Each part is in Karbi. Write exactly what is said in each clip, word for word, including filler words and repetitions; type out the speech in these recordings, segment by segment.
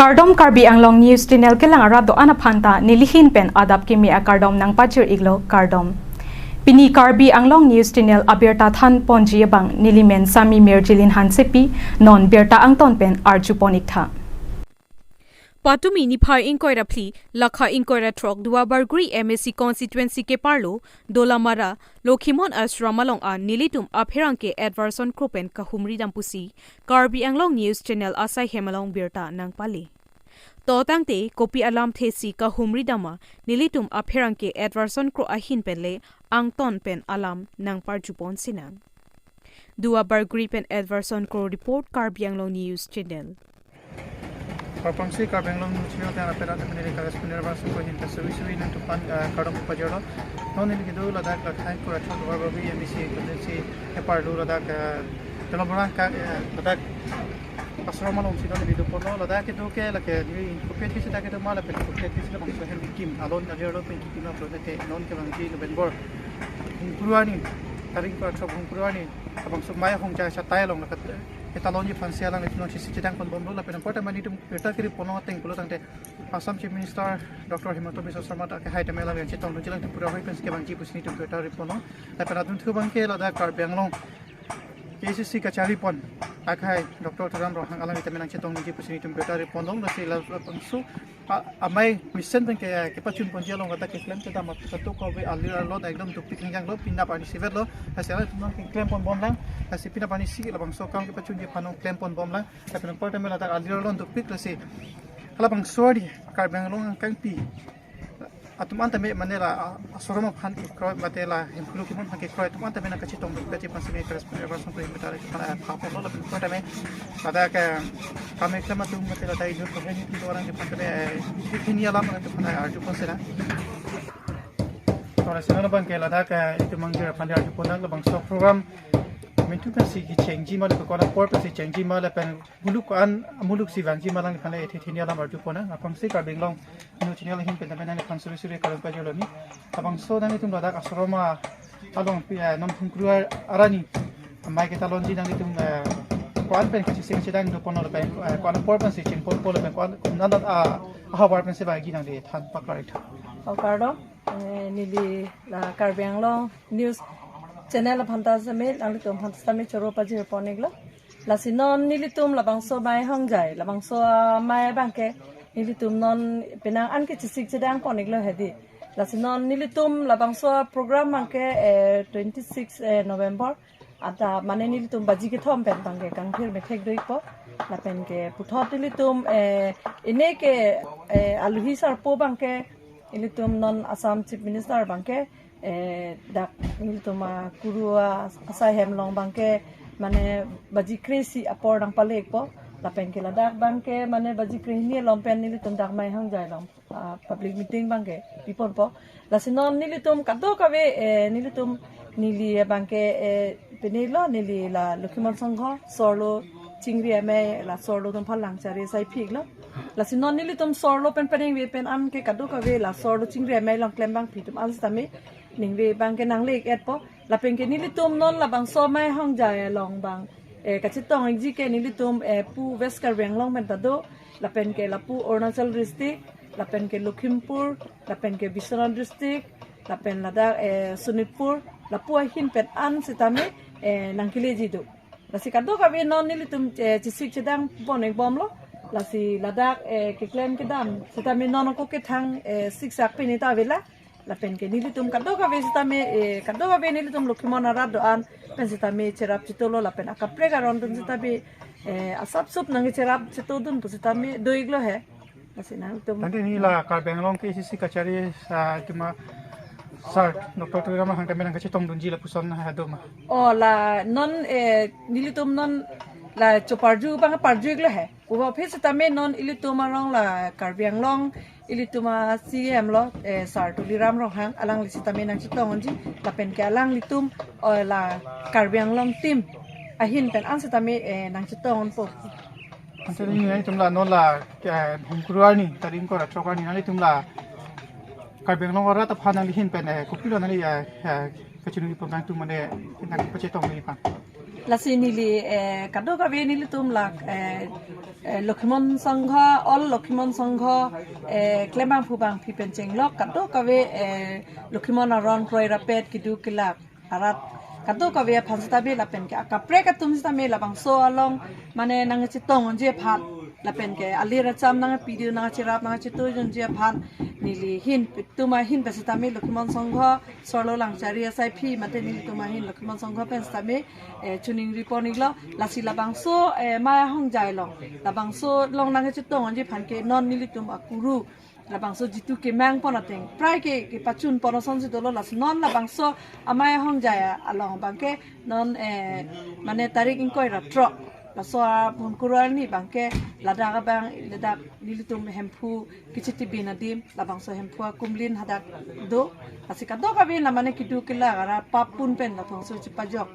Kardom, Karbi Anglong News Channel kelang arat do-an aphan ta nelihin pen adap kimi akardom nangpajir-iklo, kardom. Pini Karbi Anglong News Channel abirta thanponji abang nelimen Sami Mirjilin Hansepi, non birta angton pen arjupon-iktha. Patumi niphai ingkoi ra phli, lakha ingkoi ra throk Duar Bagori M A C constituency keparlo, Dolamara, Lokhimon Ashram along an nelitum apherangke Edwardson Kro pen kahumri dam pusi Karbi Anglong News Channel asai hem along birta nangpale. To tangte kopi alamthe si kahumri dam ma, nelitum apherangke Edwardson Kro ahin pen le angton pen alam nangparjupon sinang. Duar Bagori pen Edwardson Kro report, Karbi Anglong News Channel. Parpangsi Karbi Anglong News Channel tang apera temen ri kalas punir bang suko hin kasui sui nangtumphan, eh, kardom pajirlo. Non neli kedo ladak lakha ingkoi ra throk Duar Bagori M A C constituency keparlo ladak, eh, Dolamara ka, eh, ladak Ashram alongsi non neli doponlo. Ladak kedo ke lake neli kopi kisi ta kedo ma lapen kopi kisi labangso hem kim alon alir lo pen kim alon te non kevangji November hungkru arni, tarik ingkoi ra throk hungkru arni, labangso Mei ahongjai asatai along lakat ketalonji aphansi alanglitum nangchesik chedangponbomlo lapen apor ta mani tum birta kiri ponlo ateng pulo tangte Assam Chief Minister Doctor Himanta Biswa Sarma ta kehai tame alang chetongdunji, alang Tripura ahoi pensi kevangji pusi nelitum birta riponlo. Lapen adunthu abangke ladak Karbi Anglong K A C C kacharipon akhai Doctor Tuliram Ronghang alang tame nangchetongdunji pusi nelitum birta riponlo. Lasi labangso a-, amei mesen pen ke, kepachunponji along kata keklem kedam atum kadokave alir arlo ekdom dukpik hengjanglo, pinap arni isivetlo. Lasi alanglitum nangklemponbomlang. Lasi pinap arni isi labangso akam kepachunji aphan nangklemponbomlang. Lapen apor tame ladak alir arlo dukpik, lasi halabangso arni Karbi Anglong angkangpi atum an tame mane la, ah, Ashram aphan kekroi mate la Hemkulu Lokhimon aphan kekroi atum an tame nangkachetongdun kachi aphansi me correspondent Edwardson Kro ahin pen ta le aphan, eh, pha ponlo lapen apor tame ladak ke kame klem atum mate ladak inut ko heni pi orang ke aphan tame, eh, hini alam orang ke aphan, eh, arjupon sinang. Tora sino abangke ladak, eh, itum mangjir aphan arjuponang labangso program mintu pensi kechengji ma lapen ko-an apor pensi chengji ma lapen muluk ko-an muluk si vangji ma alangphan le ithi hini alam arjuponang. Aphrangsi Karbi Anglong News Channel ahin pen tame nangliphan suri suri kardom pajirlo ni. Labangso nanglitum ladak Ashram along pi, eh, non hungkru arni amei ketalonji nanglitum, eh, ko-an pen kachesik chedang doponlo lapen, eh, ko-an apor pensi chengponpo lapen ko-an nana, ah, ahavar pensi bagi nangliphan paklar-iktha. O kardom, eh, neli la Karbi Anglong News Channel aphan ta sitame nanglitum aphan ta sitame choro pajirpon-iklo. Lasi non nelitum labangso Mei ahongjai, labangso, ah, mei abangke nelitum non penang an kechesik chedangpon-iklo hedi. Lasi non nelitum labangso program abangke, eh, twenty six, eh, November anta mane nelitum baji kethom pen abangke kangthir methek do-ikpo. Lapen ke puthot nelitum, eh, ine ke, eh, aluhi sarpo abangke ilitum non Assam Chief Minister abangke, eh, dak ilitum akuru a-, asai hem along abangke mane baji kre-isi apor nangpalekpo. Lapen ke ladak abangke mane baji kre-hini along pen ilitum dak Mei ahongjai along, ah, public meeting abangke piponpo. Lasi non nelitum kadokave, eh, nelitum neli abangke, eh, pine lo neli la Lokhimon Sangho, Sorlo Chingri Amei, la Sorlo atum aphan lang chari asai phiklo. Lasi non nelitum Sorlo pen penang ve pen an ke kadokave la Sorlo Chingri Amei along klembangpi atum an sitame ningve abangke nangle-etpo. Lapen ke nelitum non labangso Mei ahongjai along abang, eh, kachetong-ikji ke nelitum, eh, pu West Karbi Anglong pen ta do, lapen ke lapu Arunachal District, lapen ke Lakhimpur, lapen ke Biswanath District, lapen ladak, eh, Sonitpur, lapu ahin pen an sitame, eh, nangkeleji do. Lasi kadokave non nelitum, eh, chesik chedangpon-ikbomlo. Lasi ladak, eh, keklem kedam sitame non ako kethang, eh, siksak pini ta avela. Lapen ke nelitum kadokave sitame, eh, kadokave nelitum Lokhimon arat do-an pen sitame cherap chetolo lapen akaprek aron atum sitame, eh, asapsup nangcherap chetodun pu sitame do-iklo he. Lasi nangtum. Tangte neli la Karbi Anglong K A C C kachari, ah, atum a sir Doctor Tuliram Ronghang tame nangkachetongdunji lapuson ha do ma? O la non, eh, nelitum non la choparju abang parju-iklo he. Puvoiphit sitame non ilitum arong la Karbi Anglong ilitum a-C E M lo, eh, Sir Tuliram Ronghang, alangli sitame nangchetongji, lapen ke alanglitum, oh, la Karbi Anglong team ahin pen an sitame, eh, nangchetongpo. Ante nelitum la non la, eh, hungkru arni, tarik ingkoi ra throk arni, nelitum la Karbi Anglong arat aphan nanglihin pen, eh, kopilo neli, eh, eh, kachiningri pon nangtum mane nangpachetongji aphan. Lasi neli, eh, kadokave nelitum lak, eh, eh, Lokhimon Sangha, all Lokhimon Sangha, eh, klembang phubang phi pen chenglok kadokave, eh, Lokhimon aron kroi rapet kedo kelak arat kadokave aphan sitame lapen ke akaprek atum sitame labangso along mane nangchetong unji aphan lapen ke alir acham nangpidun nangcherap nangchetoi unji aphan neli ahin tum ahin pen sitame Lokhimon Sangha Sorlo Langchari asaiphi mate nelitum ahin Lokhimon Sangha pen sitame, eh, choningri pon-iklo. Lasi labangso, eh, amei ahongjai along labangso along nangchetong unji aphan ke non nelitum akuru labangso jitu kemang pon ateng prai ke kepachun pon asonsi dolo. Lasi non labangso amei ahongjai along abang ke non, eh, mane tarik ingkoi ra throk laso a Bhumkuru arni abang ke ladak abang ladak nelitum Hemphu kechitibin adim labangso Hemphu akumlin hadak do. Lasi kadokave na mane kedo kelak arat pap pun pen labangso chepajok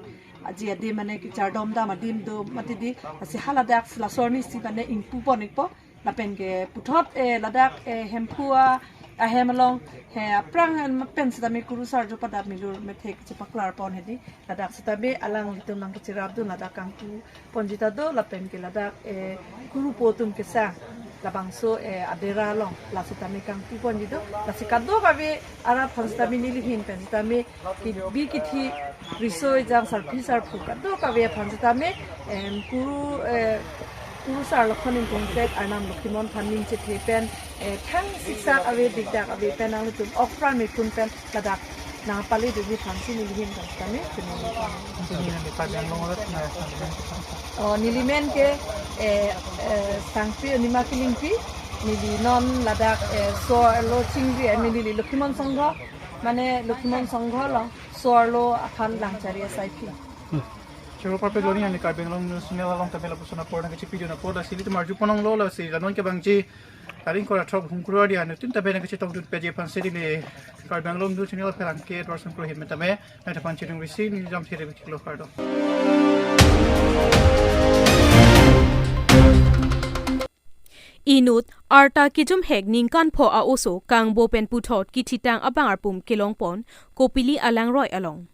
aji adim mane kechardom dam adim do mati di. Lasi haladak laso arni si mane ingpu pon-ikpo. Lapen ke puthot, eh, ladak, eh, Hemphu a ahem along he aphrang pen sitame kurusar jo padap milur methek chepaklar pon hedi. Ladak sitame alanglitum nangcherapdun ladak kangpu ponji ta do lapen ke ladak, eh, kurupo atum kesa labangso, eh, adera along la sitame kangpu ponji do. Lasi kadokave arat aphan sitame neli ahin pen sitame kebi kethe riso ejang sarpi sarpo kadokave aphan sitame, em, kuru, eh, kurusar Lokhon Ingkungpet arnam Lokhimon aphan ning chethe pen, eh, thang siksak ave dikdak ave pen nanglitum okpran mepun pen ladak nangpale dunji aphansi neli ahin pen sitame choningri pon. Neli amen ke, eh, eh, Sangpi Onima Kilingpi, neli non ladak, eh, Sorlo chingri, eh, neli Lokhimon Sangha, mane Lokhimon Sangha along Sorlo aphan Langchari asaiphi. Choro parpek lo ni ani Karbi Anglong News Channel along tame lapuson apor nangkachepidun apor lasi ilitum arju ponlonglo lasi la non kevangji tarik ingkoi ra throk Bhumkuru arni anuttin tame nangkachetongdun peji aphansi neli Karbi Anglong News Channel pherangke Dorson Purohit me tame nangtum aphan choningri si neli jam siri biklo kardom. Inut arta kejumhek ningkan pho a-oso kangbo pen puthot kithitang abang arpum kelong pon Kopili alangroi along.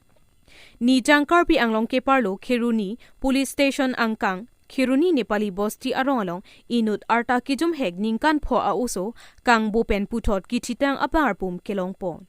Nijang Karbi Anglong keparlo Kheroni Police Station angkang Kheroni Nepali Bosti arong along inut arta kejumhek ningkan pho a-oso kangbo pen puthot kithitang abang arpum kelong pon.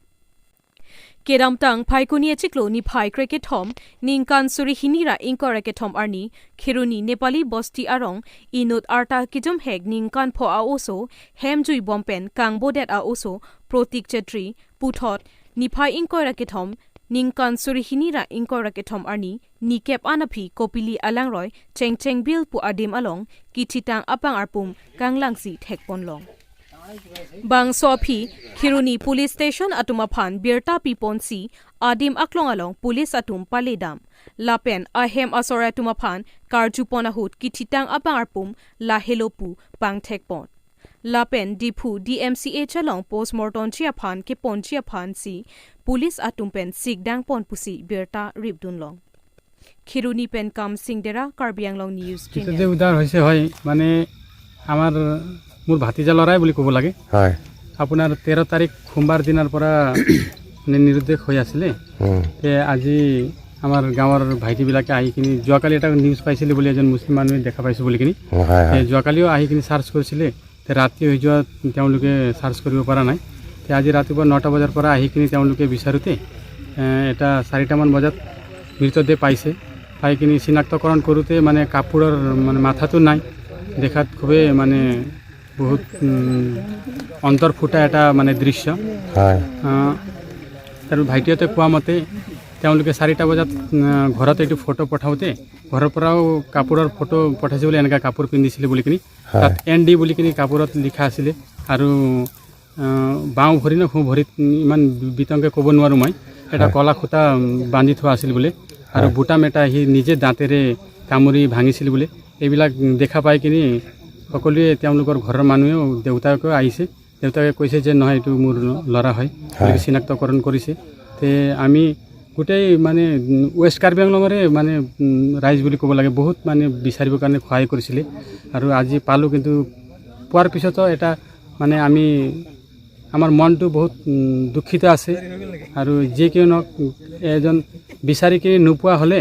Kedamtang Phaikuni achiklo niphai krekethom ningkan suri hini ra ingkoi ra kethom arni Kheroni Nepali Bosti arong inut arta kejumhek ningkan pho a-oso hem jui bom pen kangbodet a-oso Protik Chetri puthot niphai ingkoi ra kethom ningkan suri hini ra ingkoi ra kethom arni nikep an aphi Kopili alangroi Chengchengbil pu adim along kithitang abang arpum kanglangsi thekponlong. Bangso aphi Kheroni Police Station atum aphan birta piponsi adim aklong along police atum paledam. Lapen ahem asor atum aphan karjupon ahut kithitang abang arpum lahelo pu pangthekpon. Lapen Diphu D M C H along postmortemji aphan keponji aphansi police atum pen sikdangpon pusi birta ripdunlong. Kheroni pen Kamsing Dera, Karbi Anglong News Channel. পিছত যে উদ্ধাৰ হৈছে, হয়, মানে, আমাৰ, মোৰ ভাতিজা ল'ৰাই বুলি ক'ব লাগে। হয়। আপোনাৰ তেৰ তাৰিখ সোমবাৰ দিনাৰ পৰা মানে নিৰুদ্দেশ হৈ আছিলে। হুম। তে আজি আমাৰ গাঁৱৰ ভাইটিবিলাকে আহি কিনি যোৱাকালি এটা নিউজ পাইছিলে বুলি, এজন মুছলিম মানুহে দেখা পাইছোঁ বুলি কিনি। হয়, হয়। তে যোৱাকালিও আহি কিনি চাৰ্চ কৰিছিলে। তে ৰাতি হৈ যোৱা তেওঁলোকে চাৰ্চ কৰিব পৰা নাই। তে আজি ৰাতিপুৱা নটা বজাৰ পৰা আহি কিনি তেওঁলোকে বিচাৰোঁতে, এ, এটা চাৰিটামান বজাত মৃতদেহ পাইছে। পাই কিনি চিনাক্তকৰণ কৰোঁতে মানে কাপোৰৰ মানে মাথাটো নাই, দেখাত খুবেই মানে বহুত, উম, অন্তৰ ফুটা এটা মানে দৃশ্য। হয়। আহ, আৰু ভাইটিহঁতে কোৱা মতে তেওঁলোকে চাৰিটা বজাত, উম, ঘৰত এইটো ফটো পঠাওঁতে ঘৰৰ পৰাও কাপোৰৰ ফটো পঠাইছে বুলি, এনেকা কাপোৰ পিন্ধিছিলে বুলি কিনি। হয়। তাত এন ডি বুলি কিনি কাপোৰত লিখা আছিলে আৰু, আহ, বাওঁ ভৰি নে সোঁ ভৰিত, উম, ইমান বিতংকে ক'ব নোৱাৰোঁ মই, এটা, হয়, ক'লা সূতা, উম, বান্ধি থোৱা আছিল বোলে আৰু, হয়, বুটাম এটা সি নিজে দাঁতেৰে কামুৰি ভাঙিছিল বোলে। এইবিলাক, উম, দেখা পাই কিনি সকলোৱে, তেওঁলোকৰ ঘৰৰ মানুহেও, দেউতাকেও আহিছে। দেউতাকে কৈছে যে, "নহয়, এইটো মোৰ ল-, ল'ৰা হয়।" হয়। গতিকে চিনাক্তকৰণ কৰিছে। তে আমি গোটেই মানে, উম, ৱেষ্ট কাৰ্বি আংলঙৰে মানে, উম, ৰাইজ বুলি ক'ব লাগে, বহুত মানে বিচাৰিবৰ কাৰণে সহায় কৰিছিলে আৰু আজি পালোঁ, কিন্তু পোৱাৰ পিছতো এটা মানে আমি, আমাৰ মনটো বহুত, উম, দুখিত আছে আৰু যিয়ে কি নহওক, এজন বিচাৰি কিনি নোপোৱা হ'লে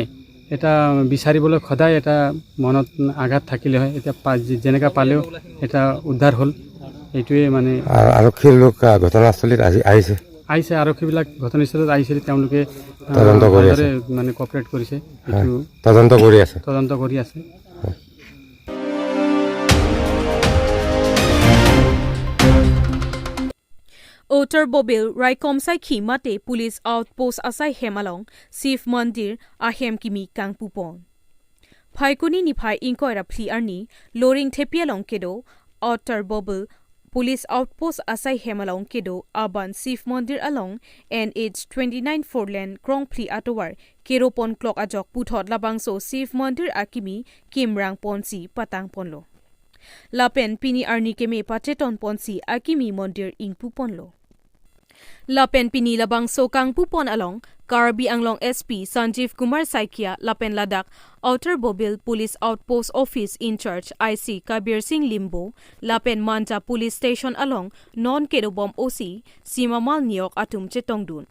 এটা বিচাৰিবলৈ সদায় এটা মনত আঘাত থাকিলে হয়। এতিয়া পা-, যে-, যেনেকা পালেও এটা উদ্ধাৰ হ'ল, এইটোৱে মানে। আ-, আৰক্ষীৰ লোক, আ, ঘটনাস্থলীত আজি আহিছে। আহিছে, আৰক্ষীবিলাক ঘটনাস্থলীত আহিছিল, তেওঁলোকে, আ, তদন্ত কৰি আছে। ভালদৰে মানে কপাৰেট কৰিছে। হয়, এইটো তদন্ত কৰি আছে। তদন্ত কৰি আছে। হয়। Outer Bobil Raikom Saikhi mate police outpost asai hem along Shiv Mandir ahem kimi kangpupon. Phaikuni niphai ingkoi ra phli arni Loringthepi along kedo Outer Bobil police outpost asai hem along kedo aban Shiv Mandir along N H twenty-nine four lane krongphli atovar keropon klok ajok puthot labangso Shiv Mandir akimi kimrang ponsi patang ponlo. Lapen pini arni keme pacheton ponsi akimi mondir ingpu ponlo. Lapen pini labangso kangpu pon along Karbi Anglong S P Sanjeev Kumar Saikia lapen ladak Outer Bobil Police Outpost Office in-charge I C Kabir Singh Limbo lapen Manja Police Station along non kedobom O C Simamal Neok atum chetongdun.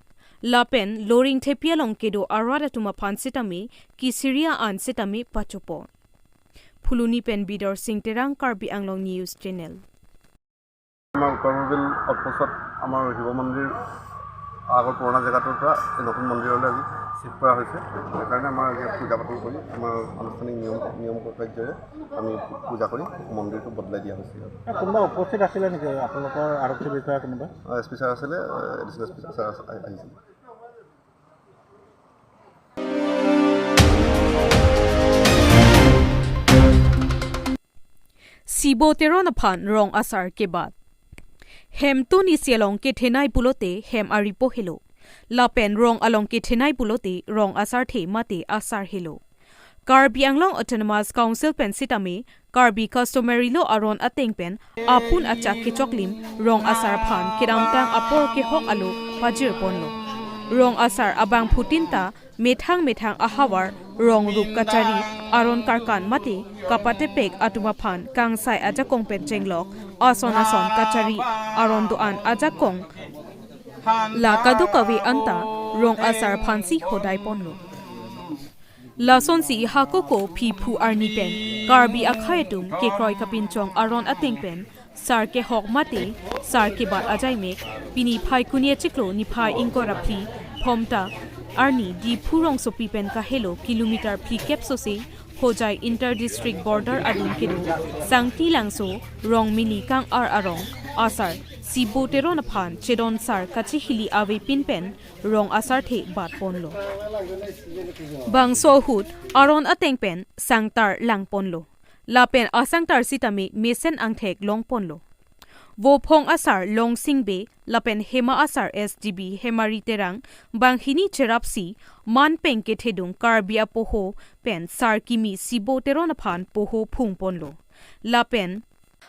Lapen Loringthepi along kedo arat atum aphan sitame kisiri an sitame pachopon. Phuloni pen Bidor Singh Terang, Karbi Anglong News Channel. আমাৰ উত্তৰ পূৰ্বীল আউটপোষ্টত আমাৰ শিৱ মন্দিৰ আগৰ পুৰণা জেগাটোৰ পৰা এই নতুন মন্দিৰলৈ আজি চিফ্ট কৰা হৈছে। সেইকাৰণে আমাৰ আজি পূজা পাতল কৰি আমাৰ আনুষ্ঠানিক নিয়ম, নিয়ম কাৰ্যৰে আমি পূজা কৰি মন্দিৰটো বদলাই দিয়া হৈছে। কোনোবা উপস্থিত আছিলে নেকি আপোনালোকৰ আৰক্ষী বিষয়া কোনোবা? এছ পি ছাৰ আছিলে, এডিশ্যনেল এছ পি ছাৰ আছ-, আহি-, আহিছিলে। Sibo Teron aphan rong asar kebat. Hem tuni si along kethenei pulote hem aripo helo. Lapen rong along kethenei pulote rong asarthe mate asar helo. Karbi Anglong Autonomous Council pen sitame Karbi customary law aron ateng pen apun achak kechoklim rong asar aphan kedamtang apor kehok alo pajir ponlo. Rong asar abangphutin ta methang methang ahavar rong rup kachari aron karkan mate kapatepek atum aphan kangsai ajakong pen chenglok ason ason kachari aron do-an ajakong la kadokave anta rong asar aphansi hodai ponlo. Lasonsi hakoko phiphu arni pen Karbi akhei atum kekroi kapinchong aron ateng pen sar kehok mate sar kebat ajaimek pini Phaikuni achiklo niphai ingkoi ra phli Phomta arni Diphu rongsopi pen kahelo kilometer phlikep sose Hojai inter district border adung kedo Sangti Langso Rongmili kang-ar arong asar Sibo Teron aphan chedon sar kachihili avepin pen rong asarthe bat ponlo. Bangso ahut aron ateng pen sangtar lang ponlo. Lapen asangtar sitame mesen angthek long ponlo. Vophong asar Longsing Bey lapen Hema asar S D B Hemari Terang banghini cherapsi manpeng kethedung Karbi apoho pen sar kimi Sibo Teron aphan poho phung ponlo. Lapen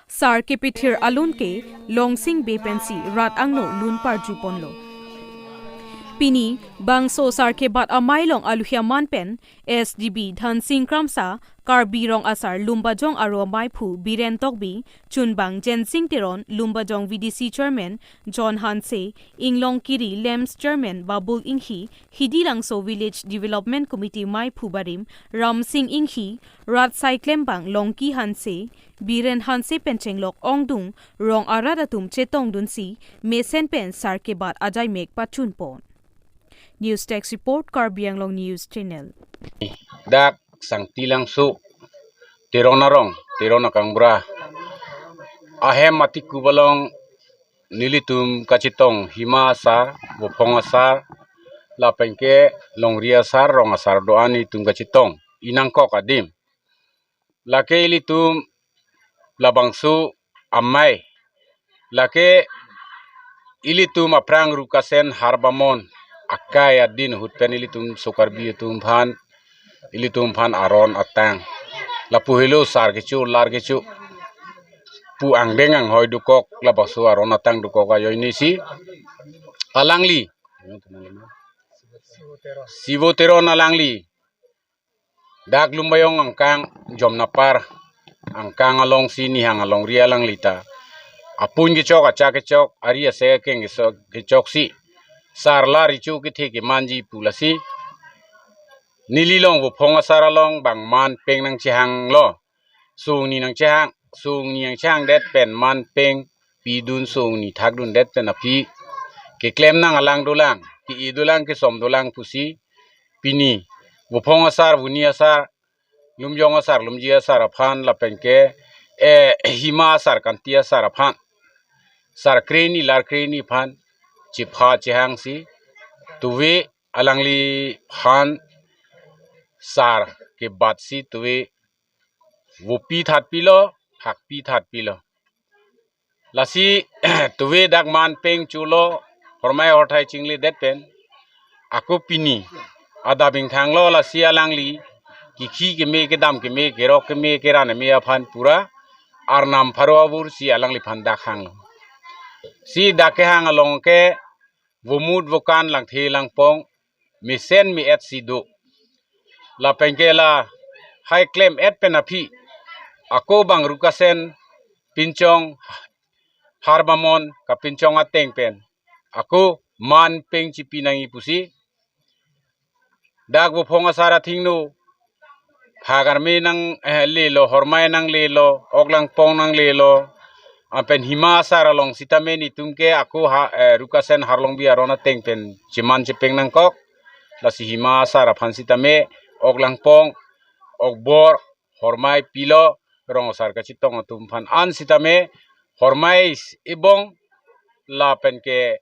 sar kepithir alun ke Longsing Bey pensi rat angno lun parju ponlo. Pini bangso sar kebat amei along aluhia man pen S D B Dhansing Kramsa, Karbi Rong Asar Lumbajong aro maiphu Biren Tokbi, chunbang Jensing Teron, Lumbajong V D C Chairman John Hanse, Inglong Kiri Lamps Chairman Babul Inghi, Hidi Langso Village Development Committee maiphu barim Ramsing Inghi, rat saiklembang Longki Hanse, Biren Hanse pen chenglok ongdung rong arat atum chetongdunsi mesen pen sar kebat ajaimek pachun pon. News Desk Report, Karbi Anglong News Channel. Dak Sangti Langso, Teron arong, Teron akangbura. Ahem mati kubalong nelitum kachetong Hima asar, Vophong asar, lapenke Longri asar, Rong asar do-an nelitum kachetong. Inangkok adim. Lake ilitum labangso amei. Lake ilitum aphrang rukasen harbamon akai adin ahut pen ilitum so Karbi atum aphan, ilitum aphan aron atang. Lapu helo sar kecho, lar kecho pu angdeng anghoi dokok, labangso aron atang dokok ajoinesi alangli Sibo Teron alangli dak Lumbajong angkang Jomnapar angkang alongsi nihang alongri alangli ta apun kechok, achak kechok, ari ase akeng keso-, kechoksi sar lar ichu kethe kemanji pu lasi neli long Vophong asar along bang man peng nangchehanglo. Sungni nangchehang, sungni nangchehangdet pen man peng pidun, sungni thakdundet pen aphi keklem nang alang dolang, ke-e dolang, kesom dolang pusi pini Vophong asar, Vuni asar, Lumjong asar, Lumji asar aphan lapen ke, eh, Hima asar, Kanti asar aphan, sar kreni, lar kreni aphan chepha chehangsi, tuve alangliphan sar kebatsi tuve vopi thatpilo, phakpi thatpilo. Lasi tuve dak man peng chulo, hormai horthai chingledet pen, ako pini adap ingthanglo, lasi alangli kekhi keme, kedam keme, kerok keme, keran keme aphan pura Arnam pharo avur si alangliphan dak hanglo. Si dak kehang along ke vomut vokan, langthe langpong, mesen me-et si do. Lapen ke lahai klem-et pen aphi ako bang Rukasen Pinchong Harbamon kapinchong ateng pen ako man peng chipi nangji pusi, dak Vophong asar athengno phak arme nang, eh, lelo, hormai nanglelo, ok langpong nanglelo, lapen Hima asar along sitame netum ke ako ha, eh, Rukasen Harlongbi aron ateng pen cheman chepeng nangkok. Lasi Hima asar aphan sitame ok langpong, ok bor, hormai pilo, rong asar kachetong atum aphan an sitame hormai ebong lapen ke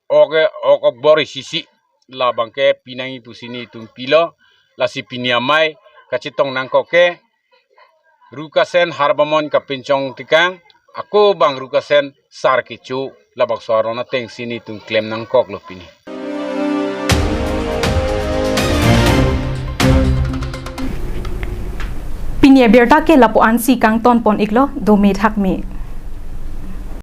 ok, ok, ok bor isi si labang ke pi nangji pusi netum pilo. Lasi pini amei kachetong nangkok ke Rukasen Harbamon kapinchong tekang, ako bang Rukasen sar kecho, labangso aron ateng si netum klem nangkoklo pini. Pini abirta ke lapu-an si kangton pon iklo, dome thakme.